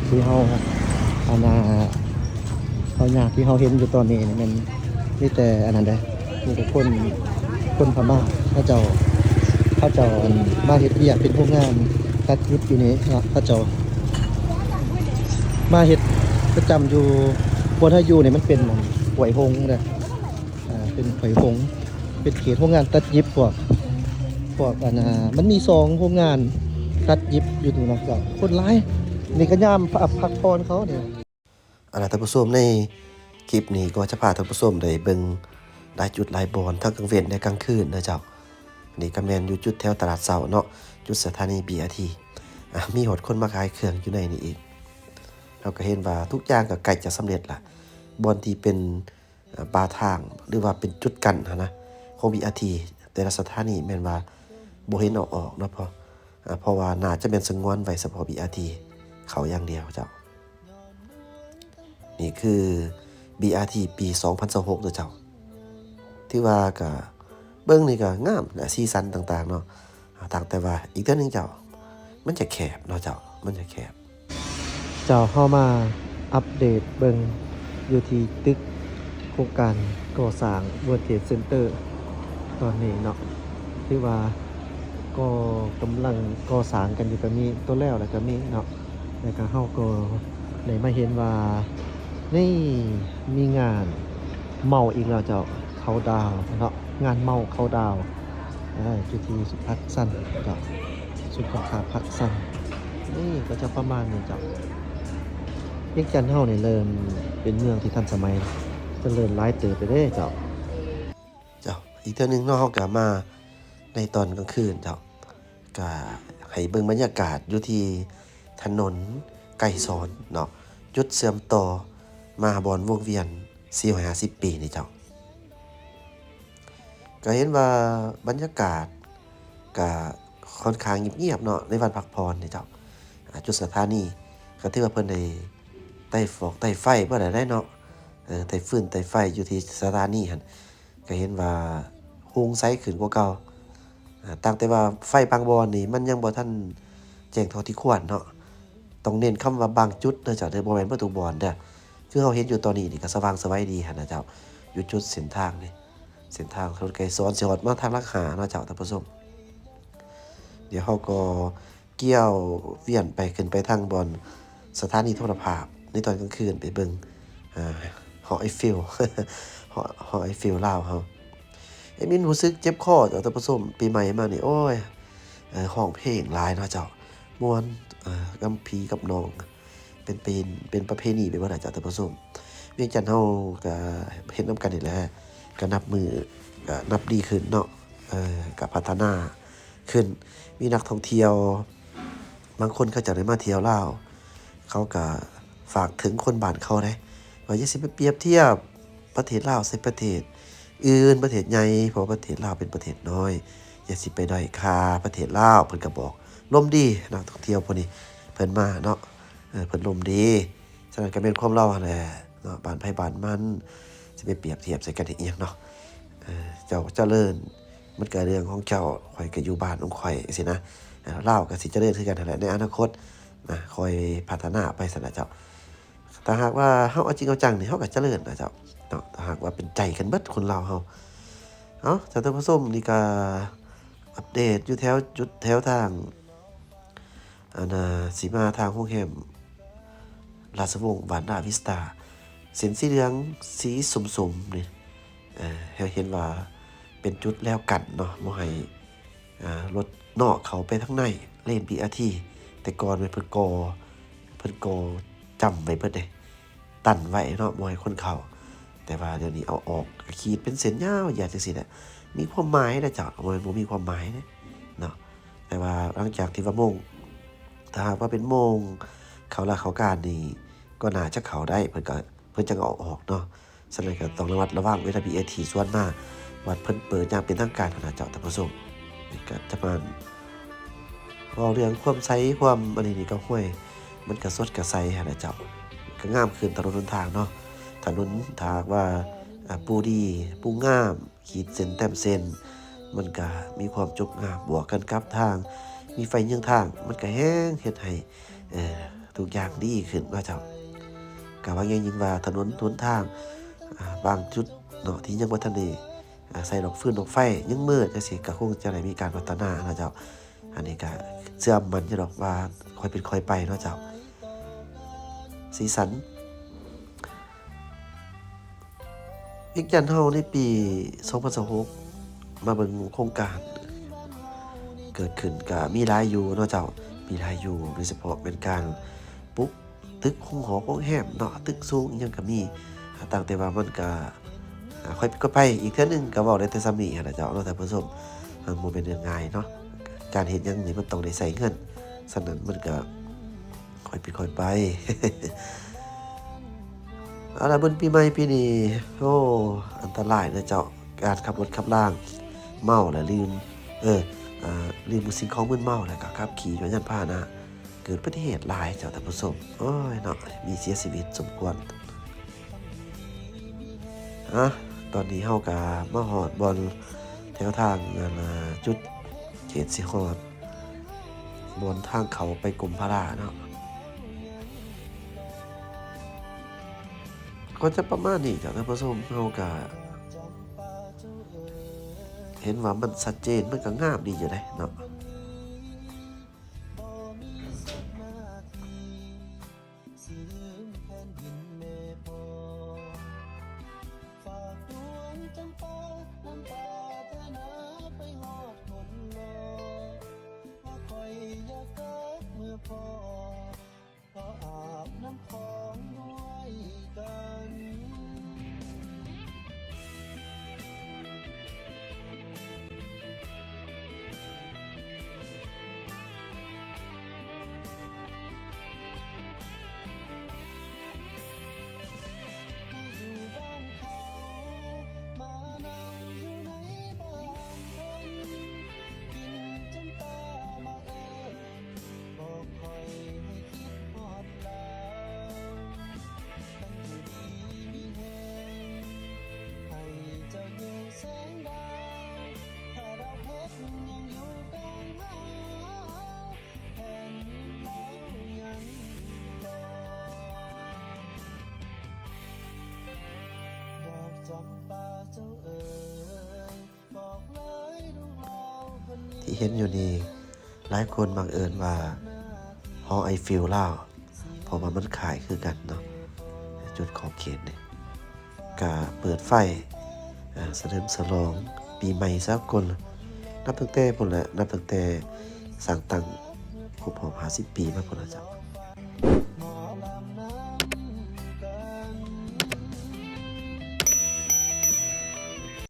ທີ່ເຮົາ ອັນນ່າ ເຮົາຍາກ ທີ່ເຮົາເຫັນຢູ່ຕອນນີ້ນີ້ແມ່ນມີແຕ່ອັນນັ້ນເດ້ ມີແຕ່ຄົນ ຄົນພະມ້າ ເຂົາເຈົ້າ ເຂົາເຈົ້າ ອັນ ມາເຮັດວຽກເປັນໂຮງງານຕັດຫຍິບຢູ່ນີ້ເນາະ ເຂົາເຈົ້າມາເຮັດປະຈຳຢູ່ ບ່ອນເຮົາຢູ່ນີ້ມັນເປັນຫ້ວຍຫົງເດ້ ອ່າ ເປັນຫ້ວຍຫົງ ເປັນເຂດໂຮງງານຕັດຫຍິບພວກ ພວກ ອັນນ່າ ມັນມີສອງໂຮງງານຕັດຫຍິບຢູ່ນີ້ນະ ກໍຄົນຫຼາຍ ນີ້ກໍຍາມພັກຜ່ອນເຂົານີ້. ເອົາລະທ່ານຜູ້ຊົມ ໃນຄລິບນີ້ກໍຈະພາທ່ານຜູ້ຊົມໄດ້ເບິ່ງຫຼາຍຈຸດຫຼາຍບ່ອນ ທັງກາງເວັນ ແລະ ກາງຄືນເດີເຈົ້າ. ນີ້ກໍແມ່ນຢູ່ຈຸດແຖວຕະຫຼາດເຊົ້າເນາະ ຈຸດສະຖານີ ບີ ອາ ທີ ອ່າ ມີຮອດຄົນມາຂາຍເຄື່ອງຢູ່ໃນນີ້ອີກ. ເຮົາກໍເຫັນວ່າທຸກຢ່າງກໍໃກ້ຈະສຳເລັດລະ ບ່ອນທີ່ເປັນ ອ່າ ປາທາງ ຫຼືວ່າເປັນຈຸດກັ້ນຫັ້ນນະ ຂອງ ບີ ອາ ທີ ແຕ່ລະສະຖານີແມ່ນວ່າບໍ່ເຫັນເອົາອອກເນາະ ເພາະ ອ່າ ເພາະວ່າໜ້າຈະແມ່ນສະຫງວນໄວ້ສະເພາະ ບີ ອາ ທີ ເຂົ້າຢ່າງດຽວເຈົ້າ. ນີ້ຄື ບີ ອາ ທີ ປີສອງພັນຊາວຫົກເດີເຈົ້າ. ຖືວ່າກະເບິ່ງນີ້ກະງາມ ແລະ ສີສັນຕ່າງໆເນາະ. ອ່າ ຕ່າງແຕ່ວ່າອີກເທື່ອໜຶ່ງເຈົ້າ ມັນຈະແຄບເນາະເຈົ້າ ມັນຈະແຄບ. ເຈົ້າ ເຮົາມາອັບເດດເບິ່ງຢູ່ທີ່ຕຶກໂຄງການກໍ່ສ້າງ World Trade Center ຕອນນີ້ເນາະ ຖືວ່າກໍກຳລັງກໍ່ສ້າງກັນຢູ່ ກໍມີຕົວແລ້ວ ແລ້ວກໍມີເນາະ ແລ້ວກໍເຮົາກໍໄດ້ມາເຫັນວ່າ ນີ້ ມີງານເມົາອີກແລ້ວເຈົ້າ ເຂົ້າດາວເນາະ ງານເມົາເຂົ້າດາວ ເອີ ຢູ່ທີ່ສຸຂະພາກຊັນເຈົ້າ ສຸຂະພາກຊັນ ນີ້ກໍຈະປະມານນີ້ເຈົ້າ. ວຽງຈັນເຮົານີ້ເລີ່ມເປັນເມືອງທີ່ທັນສະໄໝ ຈະເລີນຫຼາຍເຕີບເລີຍເດ້ເຈົ້າ. ເຈົ້າ ອີກເທື່ອໜຶ່ງເນາະ ເຮົາກໍມາໃນຕອນກາງຄືນເຈົ້າ ກໍໃຫ້ເບິ່ງບັນຍາກາດຢູ່ທີ່ຖະໜົນໄກສອນເນາະ ຈຸດເຊື່ອມຕໍ່ມາບ່ອນວົງວຽນສີ່ຮ້ອຍຫ້າສິບປີນີ້ເຈົ້າ. ກໍເຫັນວ່າບັນຍາກາດກໍຄ່ອນຂ້າງງຽບໆເນາະ ໃນວັນພັກຜ່ອນນີ້ເຈົ້າ. ອ່າ ຈຸດສະຖານີກໍຖືວ່າເພິ່ນໄດ້ໄຕ້ຟອກໄຕ້ໄຟບໍ່ໄດ້ເນາະ ເອີ ໄຕ້ຟືນໄຕ້ໄຟຢູ່ທີ່ສະຖານີຫັ້ນ ກໍເຫັນວ່າຮຸ່ງໃສຂຶ້ນກວ່າເກົ່າ. ອ່າ ຕ່າງແຕ່ວ່າໄຟບາງບ່ອນນີ້ມັນຍັງບໍ່ທັນແຈ້ງເທົ່າທີ່ຄວນເນາະ ຕ້ອງເນັ້ນຄຳວ່າບາງຈຸດເດີເຈົ້າເດີ ບໍ່ແມ່ນເບິດທຸກບ່ອນເດີ. ຄືເຮົາເຫັນຢູ່ຕອນນີ້ນີ້ກໍສະຫວ່າງສະໄຫວດີຫັ້ນນະເຈົ້າ ຢູ່ຈຸດເສັ້ນທາງນີ້ ເສັ້ນທາງຖະໜົນໄກສອນ ຊິຮອດມາທາງຫຼັກຫ້າເນາະເຈົ້າທ່ານຜູ້ຊົມ. ດຽວເຮົາກໍກ່ຽວວຽນໄປ ຂຶ້ນໄປທາງບ່ອນສະຖານີໂທລະພາບໃນຕອນກາງຄືນ ໄປເບິ່ງ ອ່າ ຫໍໄອເຟວ ຫໍ ຫໍໄອເຟວລາວເຮົາ. ແອດມິນຮູ້ສຶກເຈັບຄໍເຈົ້າທ່ານຜູ້ຊົມ ປີໃໝ່ມານີ້ ໂອ້ຍ ເອີ ຮ້ອງເພງຫຼາຍເນາະເຈົ້າ ມ່ວນ ເອີ ກັບພີ່ກັບນ້ອງ ເປັນ ເປັນ ເປັນປະເພນີໄປເບິດແລ້ວເຈົ້າທ່ານຜູ້ຊົມ. ວຽງຈັນເຮົາກະເຮັດນຳກັນນີ້ແຫຼະ ກະນັບມື້ກະນັບດີຂຶ້ນເນາະ ເອີ ກະພັດທະນາຂຶ້ນ ມີນັກທ່ອງທ່ຽວບາງຄົນເຂົາເຈົ້າໄດ້ມາທ່ຽວລາວ ເຂົາກະຝາກເຖິງຄົນບ້ານເຂົາເດ້ ວ່າຢ່າຊິໄປປຽບທຽບປະເທດລາວໃສ່ປະເທດອື່ນ ປະເທດໃຫຍ່ ເພາະວ່າປະເທດລາວເປັນປະເທດນ້ອຍ ຢ່າຊິໄປດ້ອຍຄ່າປະເທດລາວ. ເພິ່ນກະບອກ ລົມດີ ນັກທ່ອງທ່ຽວຜູ້ນີ້ເພິ່ນມາເນາະ ເອີ ເພິ່ນລົມດີ. ສະນັ້ນກໍແມ່ນຄວາມລາວຫັ້ນແຫຼະເນາະ ບ້ານໃຜບ້ານມັນ ຊິໄປປຽບທຽບໃສ່ກັນເຮັດອີ່ຫຍັງເນາະ. ເອີ ເຈົ້າຈະເລີນ ມັນກໍເລື່ອງຂອງເຈົ້າ ຂ້ອຍກໍຢູ່ບ້ານຂອງຂ້ອຍ ຈັ່ງຊີ້ນະ. ເອີ ລາວກໍຊິຈະເລີນຄືກັນຫັ້ນແຫຼະ ໃນອະນາຄົດນະ ຄ່ອຍພັດທະນາໄປຊັ້ນລະເຈົ້າ. ຖ້າຫາກວ່າເຮົາເອົາຈິງເອົາຈັງນີ້ ເຮົາກໍຈະເລີນນະເຈົ້າເນາະ ຖ້າຫາກວ່າເປັນໃຈກັນເບິດຄົນລາວເຮົາ. ເອົາ ທ່ານຜູ້ຊົມ ນີ້ກໍອັບເດດຢູ່ແຖວຈຸດແຖວທາງ ອັນນ່າ ຊິມາທາງໂຮງແຮມລາຊະວົງວານາວິສຕາ ເສັ້ນສີເຫຼືອງສີສົ້ມໆນີ້ ເອີ ໃຫ້ເຫັນວ່າເປັນຈຸດແລວກັນເນາະ ບໍ່ໃຫ້ ອ່າ ລົດນອກເຂົ້າໄປທາງໃນເລນ ບີ ອາ ທີ ແຕ່ກ່ອນແມ່ນເພິ່ນກໍ່ ເພິ່ນກໍ່ຈຳໄວ້ເບິດເດ້ ຕັນໄວ້ເນາະ ບໍ່ໃຫ້ຄົນເຂົ້າ. ແຕ່ວ່າດຽວນີ້ເອົາອອກ ກະຂີດເປັນເສັ້ນຍາວຢຽດຈັ່ງຊີ້ແຫຼະ ມີຄວາມໝາຍເດ້ເຈົ້າ ບໍ່ແມ່ນບໍ່ມີຄວາມໝາຍເດ້ເນາະ. ແຕ່ວ່າຫຼັງຈາກທີ່ວ່າໂມງ ຖ້າຫາກວ່າເປັນໂມງເຂົ້າລາຊະການນີ້ ກໍໜ້າຈະເຂົ້າໄດ້ ເພິ່ນກໍ ເພິ່ນຈັ່ງເອົາອອກເນາະ. ສະນັ້ນກໍຕ້ອງລະມັດລະວັງເວລາ ບີ ອາ ທີ ສວນມາ ວັດເພິ່ນເປີດຢ່າງເປັນທາງການຫັ້ນນະເຈົ້າທ່ານຜູ້ຊົມ. ນີ້ກໍຈະມາເວົ້າເລື່ອງຄວາມໃສ ຄວາມອັນນີ້ນີ້ກໍ ຫ້ວຍ ມັນກໍສົດກໍໃສຫັ້ນນະເຈົ້າ ກໍງາມຂຶ້ນ ຖະໜົນຫົນທາງເນາະ. ຖະໜົນຖ້າຫາກວ່າ ອ່າ ປູດີ ປູງາມ ຂີດເສັ້ນແຕ້ມເສັ້ນ ມັນກະມີຄວາມຈົບງາມ ບວກກັນກັບທາງ ມີໄຟເຍືອງທາງ ມັນກະແຮ່ງເຮັດໃຫ້ ເອີ ທຸກຢ່າງດີຂຶ້ນເນາະເຈົ້າ. ກໍຫວັງຢ່າງຍິ່ງວ່າຖະໜົນຫົນທາງ ອາ ບາງຈຸດເນາະ ທີ່ຍັງບໍ່ທັນໄດ້ ອາ ໃສ່ດອກຟືນດອກໄຟ ຍັງມືດຈັ່ງຊີ້ ກໍຄົງຈະໄດ້ມີການພັດທະນາເນາະເຈົ້າ. ອັນນີ້ກໍເຊື່ອໝັ້ນຢູ່ດອກວ່າຄ່ອຍເປັນຄ່ອຍໄປເນາະເຈົ້າ. ສີສັນ ວຽງຈັນເຮົາໃນປີສອງພັນຊາວຫົກ ມາເບິ່ງໂຄງການເກີດຂຶ້ນກະມີຫຼາຍຢູ່ເນາະເຈົ້າ, ມີຫຼາຍຢູ່ ໂດຍສະເພາະແມ່ນການປຸກຕຶກໂຮງຫໍໂຮງແຮມເນາະ, ຕຶກສູງອີ່ຫຍັງກະມີ, ຕ່າງແຕ່ວ່າມັນກະ ອາ ຄ່ອຍເປັນຄ່ອຍໄປ. ອີກເທື່ອໜຶ່ງກະເວົ້າໄດ້ແຕ່ສ່ຳນີ້ຫັ້ນລະເຈົ້າເນາະທ່ານຜູ້ຊົມ, ມັນບໍ່ແມ່ນເລື່ອງງ່າຍເນາະ, ການເຮັດຫຍັງນີ້ມັນຕ້ອງໄດ້ໃຊ້ເງິນ, ສະນັ້ນມັນກະ ຄ່ອຍເປັນຄ່ອຍໄປ. ເອົາລະ ບຸນປີໃໝ່ປີນີ້ ໂອ້ ອັນຕະລາຍເດີເຈົ້າ, ການຂັບລົດຂັບລາງເມົາແລ້ວລືມ ເອີ ເອີ ລືມສິ່ງຂອງມຶນເມົາ ແລ້ວກໍຂັບຂີ່ໂດຍຍານພາຫະນະ ເກີດອຸບັດຕິເຫດຫຼາຍເຈົ້າທ່ານຜູ້ຊົມ. ໂອ້ຍເນາະ ມີເສຍຊີວິດສົມຄວນ. ອາ ຕອນນີ້ເຮົາກໍມາຮອດບ່ອນແຖວທາງ ອັນ ຈຸດເຂດຊິຮອດ ບ່ອນທາງເຂົ້າໄປກົມພະລາເນາະ, ກໍຈະປະມານນີ້ເຈົ້າທ່ານຜູ້ຊົມ. ເຮົາກະເຫັນວ່າມັນຊັດເຈນ, ມັນກະງາມດີຢູ່ເດ້ເນາະ. ທີ່ເຫັນຢູ່ນີ້ ຫຼາຍຄົນມັກເອີ້ນວ່າຫໍໄອເຟວລາວ ເພາະວ່າມັນຄ້າຍຄືກັນເນາະ, ຈຸດຂອບເຂດນີ້ ກະເປີດໄຟ ອາ ສະເຫຼີມສະຫຼອງປີໃໝ່ສາກົນ ນັບຕັ້ງແຕ່ພຸ້ນແຫຼະ, ນັບຕັ້ງແຕ່ສ້າງຕັ້ງຄົບຮອບຫ້າສິບປີມາພຸ້ນລະເຈົ້າ.